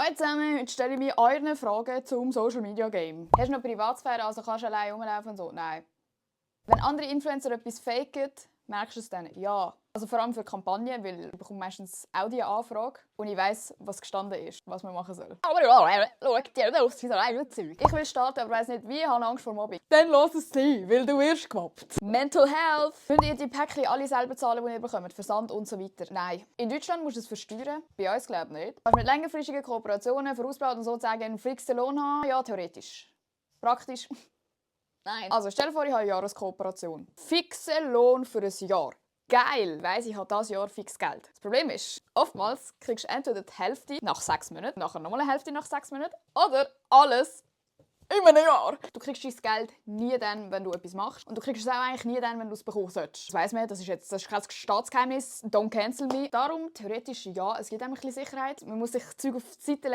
Hallo zusammen, heute stelle ich mir eure Fragen zum Social Media Game. Hast du noch Privatsphäre, also kannst du allein rumlaufen und so? Nein. Wenn andere Influencer etwas faken, merkst du es dann? Ja. Also vor allem für Kampagnen, weil ich bekomme meistens auch die Anfrage und ich weiss, was gestanden ist, was man machen soll. Aber schau dir auf, wie so ein Zeug. Ich will starten, aber weiss nicht wie, habe Angst vor Mobbing. Dann lass es sein, weil du wirst gemobbt. Mental Health. Könnt ihr die Päckchen alle selber zahlen, die ihr bekommt? Versand und so weiter? Nein. In Deutschland musst du es versteuern. Bei uns glaube ich nicht. Kannst mit längerfristigen Kooperationen vorausplanen und sozusagen einen fixen Lohn haben? Ja, theoretisch. Praktisch? Nein. Also stell dir vor, ich habe eine Jahreskooperation. Fixer Lohn für ein Jahr. Geil, weiss ich habe dieses Jahr fix Geld. Das Problem ist, oftmals kriegst du entweder die Hälfte nach 6 Monaten, nachher nochmal eine Hälfte nach 6 Monaten oder alles in einem Jahr. Du kriegst dein Geld nie dann, wenn du etwas machst. Und du kriegst es auch eigentlich nie dann, wenn du es bekommen solltest. Das weiss man, das ist kein Staatsgeheimnis. Don't cancel me. Darum, theoretisch ja, es gibt ein bisschen Sicherheit. Man muss sich Zeug auf die Seite legen.